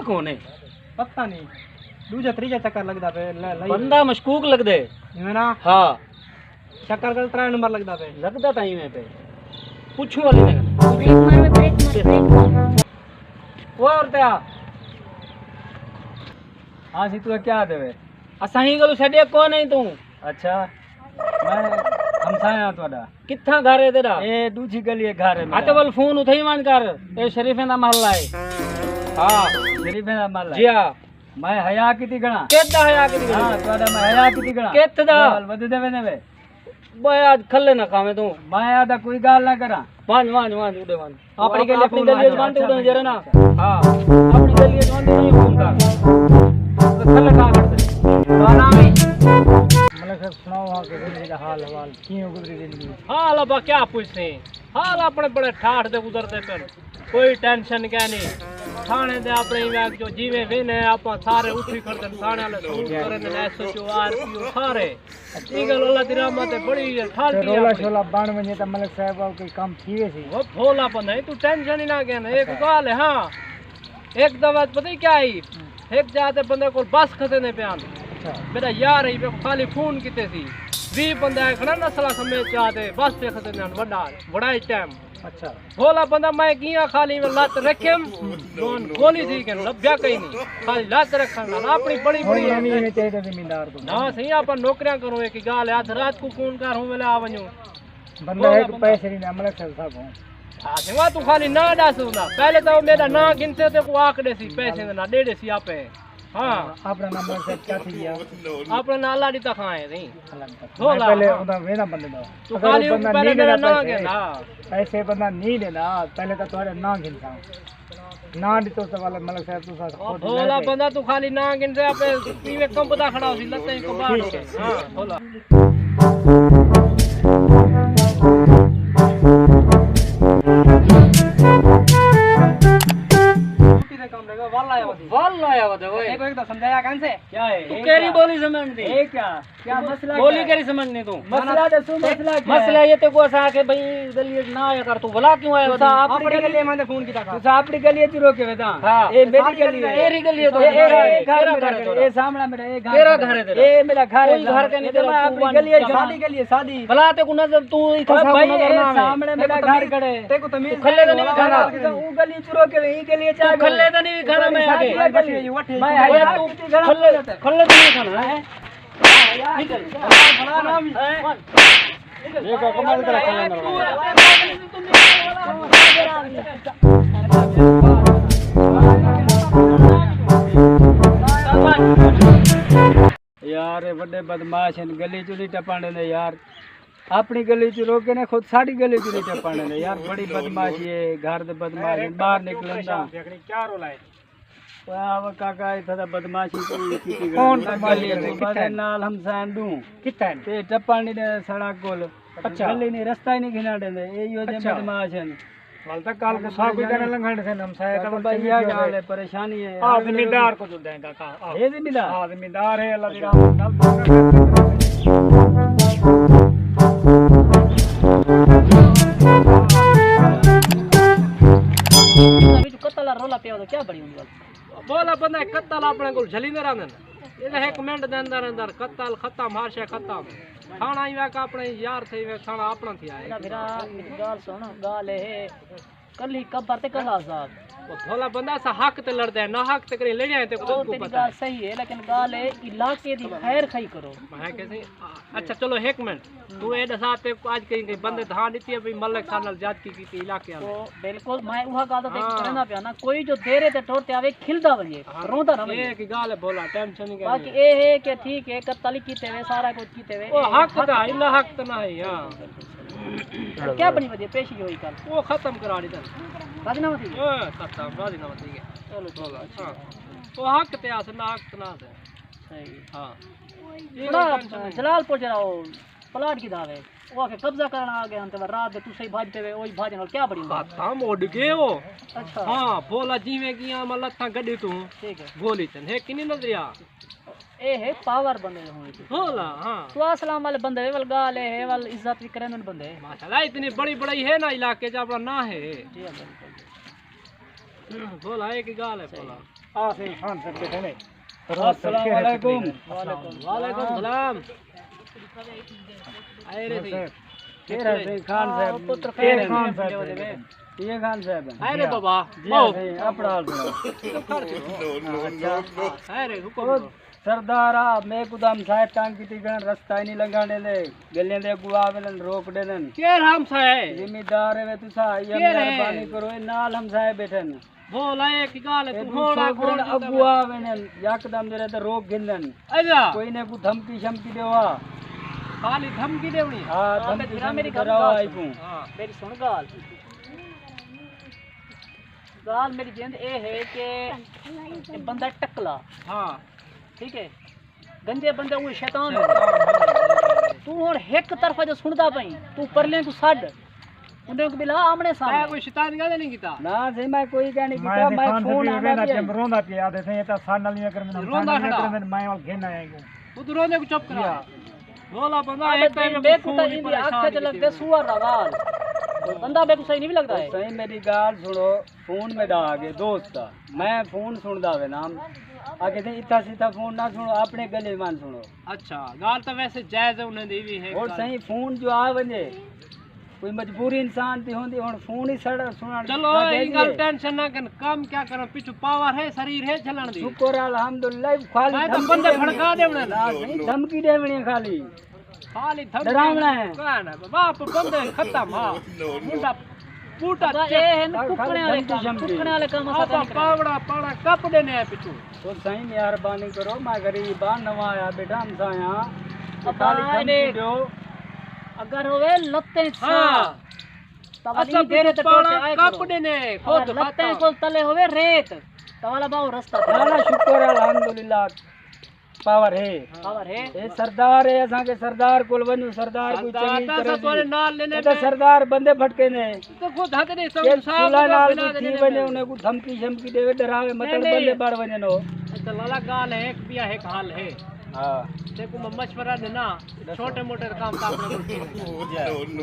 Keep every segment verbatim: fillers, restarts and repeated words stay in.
کون ہے؟ پتہ نہیں۔ ݙوجھا تریجھا چکر لڳدا پئے، ل-، لئی۔ بندہ مشکوک لڳدے۔ ایویں نا؟ ہاں۔ چکر کل ترے نمبر لڳدا پئے۔ لڳدا تاں ایویں پئے۔ پچھوں والی نے۔ بریک مار، بریک مار، بریک مار۔ او عورتیا۔ ہاں سی، توں کیا آہدے وے؟ اساں ہی کولوں چھڈیا کوئی نہیں توں۔ اچھا، میں ہمسایہ ہاں تہاݙا۔ کتھاں گھر ہے تیݙا؟ اے ݙوجھی گلی ہے گھر ہے ہا تے میݙا۔ ول فون اتھے ہی ونڄ کر، اے شریفیں دا محلہ ہے۔ ہاں۔ شریفیں دا محلہ ہے۔ جی ہاں۔ میں حیا کیتی کھڑاں۔ کتھ دا حیا کیتی کھڑاں؟ ہاں، تہاݙا میں حیا کیتی کھڑاں۔ کتھ دا؟ ول ودھدے ویندے وے۔ بھائی، اڄ کھلے نہ کھاویں توں۔ میں آہدا کوئی ڳالھ نہ کراں۔ ونڄ، ونڄ، ونڄ، اݙے ونڄ۔ اپݨی گلی، اپݨی گلی اچ ونڄ، اچھا، اݙے ونڄ ذرا نا۔ ہاں۔ اپݨی گلی اچ ونڄ، اݙے فون کر۔ تے تھلے کھا کھڑ تے۔ ڳالھاں وی۔ ملک صاحب، سݨاؤ ہاں کہ زندگی دا حال احوال، کیوں گزری زندگی؟ حال ابا کیا پچھسیں؟ حال اپݨے بڑے ٹھاٹھ دے گزردے پن۔ کوئی ٹینشن کائنی۔ تھاݨے دے اپݨے ایویں جو جیویں ویندے آپاں سارے اٹھی کھڑدن، تھاݨے والے سلوٹ کریندن، S H O, R P O سارے۔ ایں ڳالھ اللہ دی رحمت ہے، بڑی ٹھل تے پئی رولا اپݨی۔ شولا بݨ ونڄے تاں ملک صاحب، او کوئی کم تھی ویسی۔ او بھولا بندہ ہے، توں ٹینشن ہی نہ گھن۔ ہک اچھا۔ ڳالھ ہے، ہاں۔ ہک دفعہ پتہ ہی کیا ہئی؟ ہوں۔ ہک جاہ تے بندے کول بس کھسیندے پئے ہن۔ اچھا۔ میݙا یار ہئی، میکوں خالی فون کیتے سی۔ ویہہ بندے آئے کھڑے نسلاں سمیت چا تے بس تے کھسیندے ہن، وݙا، وݙا ہی ٹائم۔ اچھا۔ بھولا بندہ میں کیاں خالی میں لت رکھیم، جوان گولی تھی کن لبھیا کہیں نہیں۔ خالی لت رکھن نال اپݨی بڑی بڑی ہݨ نویں ایویں چاہیدے زمیندار کوں۔ نہ سہی، آپاں نوکریاں کروں، ہک ڳالھ ہے، ادھ رات کوں فون کر، ہوں ویلے آ ونڄوں۔ بندہ بھولا ہک بندہ۔ پیسے نہیں ݙیندا، ملک صاحب صاحب ہوں۔ ہا، سوا توں خالی ناں ݙس ہوندا۔ پہلے تاں او میݙا ناں گھنسے تے کو آکھ ݙیسی، پیسے دے نہ ݙے ݙیسی آپے۔ ہاں۔ اپݨا نمبر سیٹ کیا تھی ڳیا؟ اپݨا ناں اللہ ݙتا کھائیں نہیں۔ اللہ ݙتا۔ بھولا، میں پہلے ہاں۔ اوندا وینا بندے دا۔ توں اگر خالی او بندہ پہلے نہیں میݙا ݙیندا ناں پیسے، گھندا۔ پیسے بندہ نہیں ݙیندا، پہلے تاں تہاݙا ناں گھنساں۔ ناں ݙتو تے والے ملک صاحب، تساں او خود بھولا لے بندہ، توں خالی ناں گھنسے آپے ایویں کمبدا کھڑا ہوسی، لتیں کوں باہر ٹھیک ہے۔ ہاں، بھولا۔ ول آیا ودے اوئے۔ ایکوں ہک تاں سمجھایا کائنی سے۔ کیا ہے؟ توں کیڑھی ٻولی سمجھدیں؟ اے کیا؟ کیا مسئلہ ٻولی کیا ہے؟ کیڑھی سمجھدیں توں؟ مسئلہ ݙسو، مسئلہ کیا ہے؟ مسئلہ اے تے کو اساں آکھے بھئی گلی اچ نہ آیا کر، توں ولا کیوں آیا تساں ودیں؟ اپݨی گلی، میں تے فون کیتا تھا۔ تساں اپݨی گلی اچ روکے ویندے۔ ہاں۔ اے میݙی گلی ہے۔ تیری گلی ہے تو اے، اے، اے گھر کیڑھا میݙا گھر ہے ہے، تیرا؟ اے سامݨا میݙا، اے گھر کیڑھا ہے۔ گھر ہے تیرا؟ اے میݙا گھر ہے۔ کوئی گھر کائنی اے تیرا، میں توں اپݨی ونڄ گلی اچ جا۔ ساݙی گلی ہے، ساݙی۔ بھلا تیکوں نظر، توں اتھاں او ساکوں بھائی، نظر اے نہ آویں۔ سامݨے میݙا گھر کھڑے۔ تیکوں تمیز توں کھلے تاں نہیں وکھاݨا۔ توں گلی چ روکے وے، ایں گلی اچ آ ڳئے۔ کھلے تاں نہیں وکھاݨا میں آکھے۔ میں حیا کیتی کھڑاں۔ کھلے تاں نہیں وکھاݨا، ہیں؟ نکل۔ ہیں؟ یار، اے وݙے بدمعاش ہن، گلی چوں نہیں ٹپݨ ݙیندے یار۔ اپݨی گلی چوں روکے نے، خود ساݙی گلی چوں نہیں ٹپݨ ݙیندے یار۔ بڑی بدمعاشی ہے، گھر دے بدمعاش ہن، ٻاہر نکلن تاں۔ کیا رولا ہے؟ واہ، واہ، کاکا، اتھاں تاں بدمعاشی کوئی کیتی کون گئی۔ بدمعاشی گلی کرے؟ چوں، بس کتھے؟ نال ہمسائے ݙو۔ کتھے؟ تے ٹپݨ نہیں ݙیندے سڑک کول۔ اچھا۔ گلی نہیں، رستہ ہی نہیں گھنݨ ݙیندے۔ اے ایہو جے اچھا۔ بدمعاش ہن۔ ول تاں کل کوں ساکوں ہی کائنی لنگھݨ ݙیسن، ہمسائے تاں بھائی، چنڳے اے تھی ڳالھ ہوندے۔ ہے، پریشانی ہے۔ آ، زمیندار کوں ݙیندے کاکا، آ۔ اے زمیندار؟ ہاں، زمیندار ہے، اللہ دی رحمت نال۔ وچ قتل دا رولا پیا ہوندا، کیا بݨی ہوندی ڳالھ؟ بھولا بندہ قتل اپݨے کول جھلیندے رہندے نے۔ اے تاں ہک منٹ دے اندر اندر قتل ختم، ہر شے ختم۔ تھاݨا ہی ویکھ اپݨے یار تھئی ویکھ، تھاݨا اپݨا تھی آئے۔ میݙا بھرا، ہک ڳالھ سݨ، ڳالھ اے ہے، کلھی قبر تے کلھا عذاب۔ او بھولا بندہ، اساں حق تے لڑدے ہیں، ناحق تے کہیں لڑیا ہیں تے او تیݙی پتہ ڳالھ ہے۔ صحیح ہے، لیکن ڳالھ اے علاقے دی خیر خواہی کرو۔ میں کہسی، اچھا چلو ہک منٹ، توں اے ݙسا تے اڄ کہیں، کہیں بندے دھاں ݙتی ہے بھئی ملک ساݙے نال زیادتی کیتی علاقے والے؟ او بالکل، میں اوہا ڳالھ تے ہاں۔ کریندا پیا نا، کوئی جو دیرے تے ٹر تے آوے کھلدا ونڄے، ہاں، روندا نہ ونڄے۔ اے ہک ڳالھ ہے بھولا، ٹینشن نہیں باقی کرنی۔ اے ہے کہ ٹھیک ہے، قتل کیتے وے، سارا کچھ کیتے وے، او اے حق حق دا ہے، نہ حق تے نہ ہے، ہاں۔ کیا بݨی ودی پیشی ہوئی کل؟ او ختم کرا ݙتا۔ راضی نہ ودی؟ او ختم، راضی نہ ودی۔ چلو، چلو، اچھا۔ ہاں۔ او حق تے آس، نہ حق تے نہ آس۔ صحیح۔ ہاں۔ اے سݨا، ٹینشن نہیں۔ جلال پور جیڑھا او پلاٹ کیتا وے، او آکھے قبضہ کرݨ آ ڳئے ہن تے رات دے تساں ہی بھڄ پئے وے، او ہی بھڄ نال کیا بݨی ہوندی؟ ختم اݙ ڳئے او۔ اچھا۔ ہاں، بھولا جیویں کیاں میں لتاں گݙی توں۔ ٹھیک ہے۔ گولی چن ہے کنی نظریا۔ اے ہے پاور بندے دے ہوݨ دی۔ بھولا، ہاں۔ تو اسلام والے بندے وے، ول ڳالھ اے ہے، ول عزت وی کریندن بندے۔ ماشاءاللہ، اتنی بڑی بڑائی ہے نا علاقے چ، اپݨا ناں ہے۔ جی ہاں، بالکل۔ بھولا، اے کی ڳالھ ہے، صحیح۔ بھولا۔ آ سئیں، خان صاحب بیٹھے نے۔ السلام علیکم۔ وعلیکم السلام۔ آئے رے سئیں۔ کیڑھا سئیں خان صاحب؟ پتر کیڑھے خان صاحب؟ یہ خان صاحب ہیں۔ آئے رے بابا۔ جی ہاں سئیں، اپنا حال سناؤ۔ اچھا۔ آئے رے حکم کرو۔ سردار آ، میکوں تاں ہمسائے تنگ کیتی کھڑن، رستہ ہی نہیں لنگھݨ ݙیندے، گلیاں دے اڳوں آ ویندن، روک ݙیندن۔ کیڑھا ہمسائے؟ زمیندار ہے وے تساں، یہ مہربانی کرو، اے نال ہمسائے بیٹھن۔ بھولا، اے کی ڳالھ ہے؟ توں ہوݨ آ، اڳوں آ ویندن، یکدم جیڑھے تے روک گھندن۔ اچھا۔ کوئی نے کو دھمکی شمکی ݙیوا۔ خالی دھمکی ݙیوݨی؟ ہاں، دھمکی شمکی ݙیوا آئی کوں۔ ہاں، میری سُݨ ڳالھ۔ ڳالھ میری جند اے ہے کہ اے بندہ ٹکلا۔ ہاں۔ ٹھیک ہے؟ گندے بندے اوہ شیطان ہے۔ توں ہݨ ہک طرفہ جو سُݨدا پئیں، توں پرلیں کوں سݙ۔ انہیں کوں بلا آمنے سامنے۔ میں کوئی شیطان ڳالھ نہیں کیتا۔ نہ سئیں، میں کوئی ڳالھ نہیں کیتا، میں فون آندا پیا۔ روندا پیا، آہدے سئیں، اے تاں ساݙے نال نہیں کریندے، روندا کھڑا۔ میں گھن آیا ہوں۔ ادھر رونے کو چپ کرا۔ بھولا بندہ، ایک ٹائم میں فون نہیں، پریشان کیتے۔ سور دا وال۔ بندہ میکوں صحیح نہیں لڳدا ہے۔ سئیں، میری ڳالھ سُݨو، فون میݙا آ ڳئے دوست دا۔ میں فون سُݨدا وینداں۔ آ کے اتھاں سیدھا فون نہ سُݨو، اپݨے گلے مان سُݨو۔ اچھا، ڳالھ تاں ویسے جائز ہے، انہیں دی وی ہے۔ اور سئیں، فون جو آ ونڄے، کوئی مجبوری انسان دی ہوندی، ہݨ فون ہی سڑ سُݨݨ۔ چلو، اے ڳالھ ٹینشن نہ کر، کم کیا کرو، پچھوں پاور ہے، سریر ہے جھلݨ دی۔ شکر الحمدللہ، خالی میں تاں بندے بھڑکا ݙیوݨے۔ نہ سئیں، دھمکی ݙیوݨی ہے خالی۔ خالی دھمکی ݙیوݨی ہے۔ کون ہے بابا؟ آپ بندے ختم، ہاں۔ منڈا بوٹا اے ہن ٹکڑے والے کم، ٹکڑے والے کم اساں پاوڑا پاڑا کپ ݙینے آئے پچھوں۔ او سئیں، مہربانی کرو، میں غریب ہاں، نواں آیا بیٹھا، ہمسایہ ہاں۔ ابا خالی دھمکی ݙیو۔ اگر ہووے لتیں سا، ہاں۔ تاں ولی اساں ڈیرے تے پاڑا ٹوٹے آئے کپ ݙینے، خود لتیں کول تلے ہووے ریت، تاں والا باؤ رستہ۔ نہ، نہ، شکر الحمدللہ۔ پاور ہے۔ پاور ہے۔ اے سردار ہے، اساں کے سردار کول ونڄو، سردار کوئی چنگی طرح تہاݙے نال لینے پئے۔ سردار بندے پھٹکے نے۔ تے خود ہتھ نہیں سمجھ صاحب، سلا نال کوئی تھی ونڄے، انہیں کو دھمکی شمکی ݙیوے، ݙراوے، مطلب بندے بڑ ونڄن او۔ اچھا لالا، ڳالھ ہے، ہک ٻیا ہک حل ہے۔ ہاں۔ تیکوں میں مشورہ ݙینا، چھوٹے موٹے کم تاں اپݨے کول تھی ویندے۔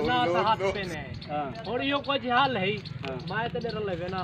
نہ تاں ہتھ پینے۔ ہاں۔ ہݨ ایہو کجھ حل ہے۔ ہاں۔ میں تیݙے رلے وینا۔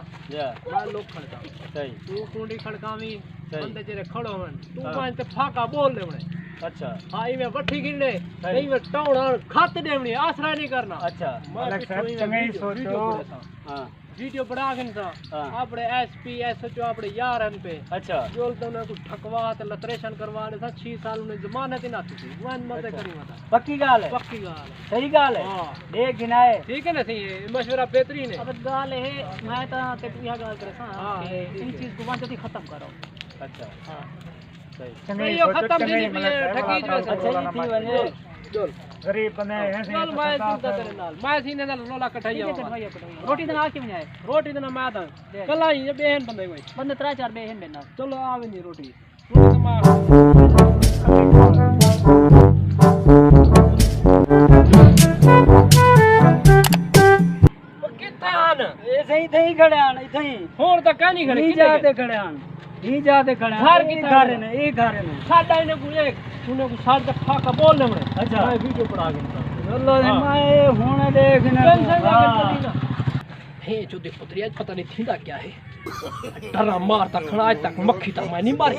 میں لوک کھڑکاں۔ صحیح۔ توں کنڈی کھڑکاویں۔ صحیح۔ بندے جیڑھے کھڑو ہن، توں ہاں۔ وانڄ تے پھاکا ٻول ݙیوݨے۔ اچھا۔ ہاں، ایویں وٹھی گھنݨے، صحیح۔ ایویں ٹاؤݨ کھت ݙیوݨی، آسرا نہیں کرنا۔ اچھا۔ میں ملک صاحب، پچھوں ایویں چنڳے ہی ویڈیو، سوچو۔ ویڈیو بݨیساں۔ ہاں۔ ویڈیو بݨا گھنساں۔ ہاں۔ اپݨے S P, S H O, اپݨے یار ہن پئے۔ اچھا۔ جو تاں انہیں کوں ٹھکوا تے لتریشن کروا ݙیساں، چھی سال انہیں ضمانت ہی نہ تھیسی۔ وانڄ مزے اچھا۔ کری ودا۔ پکی ڳالھ ہے؟ پکی ڳالھ ہے۔ صحیح ڳالھ ہے؟ ہاں۔ ݙے گھنائے۔ ٹھیک ہے نا، صحیح ہے، مشورہ بہترین ہے۔ اب ڳالھ ہے، میں تاں تیکوں ایہا ڳالھ کریساں ہاں، کہ ٹھیک ہے۔ ان چیز کوں وانڄ تے ختم کرو۔ اچھا۔ ہاں۔ صحیح۔ صحیح، او ختم تھی ڳئی ہے، ٹھگی جو ہے۔ اچھا جی، تھی ونڄے۔ غریب بندے ہیں، چل، میں چنتا تیرے نال۔ میں سینے نال رولا کٹھائی آواں۔ روٹی دے نال کیویں آئے؟ روٹی دے نال میں تاں کلا ہی، ٻئے ہن بندے کوئی؟ بندے ترے چار ٻئے ہن میݙے نال۔ چلو، آ ونڄے روٹی۔ کتھاں ہن؟ اے سئیں، اتھے ہی کھڑے ہن، اتھے ہی۔ ہݨ تاں کائنی کھڑے، ہی کتھے جا ڳئے؟ تے کھڑے ہن، ہی جا تے کھڑے ہن۔ گھر اے کتھاں گھر ہن؟ نے، اے گھر نے۔ ساݙا انہیں کوں، اے انہیں کوں ساݙا پھاکا ٻول ݙیوݨے۔ اچھا۔ میں ویڈیو بݨا گھنساں۔ اللہ نے ہاں۔ میں ہݨ ݙیکھݨے۔ ٹینشن نہ کر، ہاں۔ کبھی نہ۔ ہے جو دے پتری، اڄ پتہ نہیں تھیندا کیا ہے۔ ڈرا مار تاں کھڑا، اڄ تک مکھی تاں میں نہیں ماری۔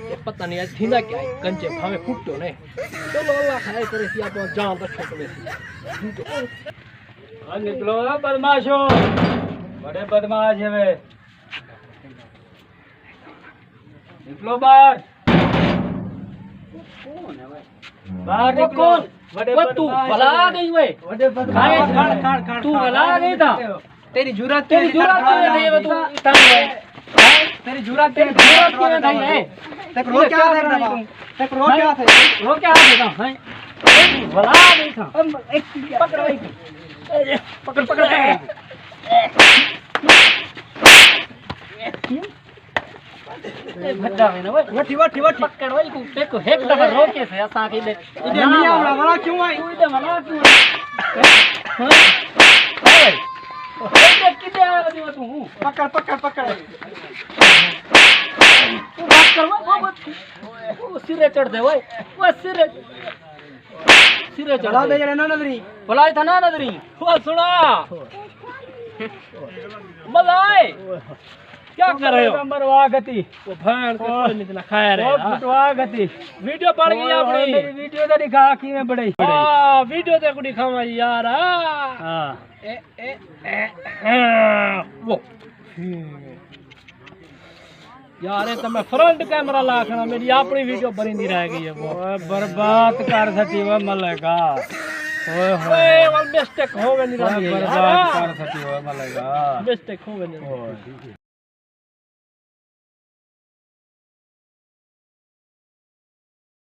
اے پتہ نہیں اڄ تھیندا کیا ہے، گنجے بھاویں کٹو نے۔ چلو اللہ خیر کرے سی، آپ جان رکھے کرے سی۔ ہاں، نکلو اے بدمعاشو، بڑے بدمعاش ہے وے۔ نکلو باہر۔ کون ہے بھائی؟ باہر نکلو۔ کون؟ وݙے او توں بدمعاش بلا ہے۔ گئی وے۔ وݙے بدمعاش ہے۔ کھڑ، کھڑ، کھڑ، توں کھڑ۔ بلا گئی تاں۔ تیری جرات، تیری جرات کیویں تھئی ہے توں اتھاں ہے؟ تیری جرات، تیری جرات کیویں تھئی ہے؟ تے رو کیا تھے بابا؟ تے رو کیا تھے؟ رو کیا تھے تاں، ہیں؟ بلا گئی تاں۔ پکڑ بھائی۔ پکڑ، پکڑ، پکڑ۔ اے بھڄا وینا اوئے۔ وٹھی، وٹھی، وٹھی۔ پکڑ اوئے، کو ٹیکو ہک دفعہ روکے سے اساں کے دے۔ اے نہیں آونا والا کیوں آئی؟ تو دے والا کیوں آئی؟ ہاں؟ اوئے۔ اے کدے آیا ودی تو ہوں؟ پکڑ، پکڑ، پکڑ۔ تو بات کر، وہ، وہ، وہ سرے چڑھ دے اوئے۔ وہ سرے، سرے چڑھ دے۔ بلا دے جڑے نہ نظری۔ بلا تھا نہ نظری۔ وہ سنا۔ مزہ آئے۔ کیا کر رہے ہو؟ مروا گتی۔ وہ بھان کے کوئی نہیں اتنا کھایا رہے او یار۔ پٹوا گتی۔ ویڈیو بن گئی اوئے ہوئے، اپنی۔ میری ویڈیو تے دکھا کیویں بڑی۔ ہاں، ویڈیو تے کو دکھاواں یار۔ ہاں۔ اے، اے، اے، ہاں، وہ۔ یار، اے تے میں فرنٹ کیمرہ لا کھڑا، میری اپنی ویڈیو بنیندی رہ گئی ہے وہ۔ اوئے برباد کر سٹی وہ ملکا۔ اوئے ہوئے۔ اوئے، وہ مسٹیک ہو ویندی رہندی ہے یار۔ برباد کر سٹی وہ ملکا۔ مسٹیک ہو ویندی رہندی ہے۔ اوئے۔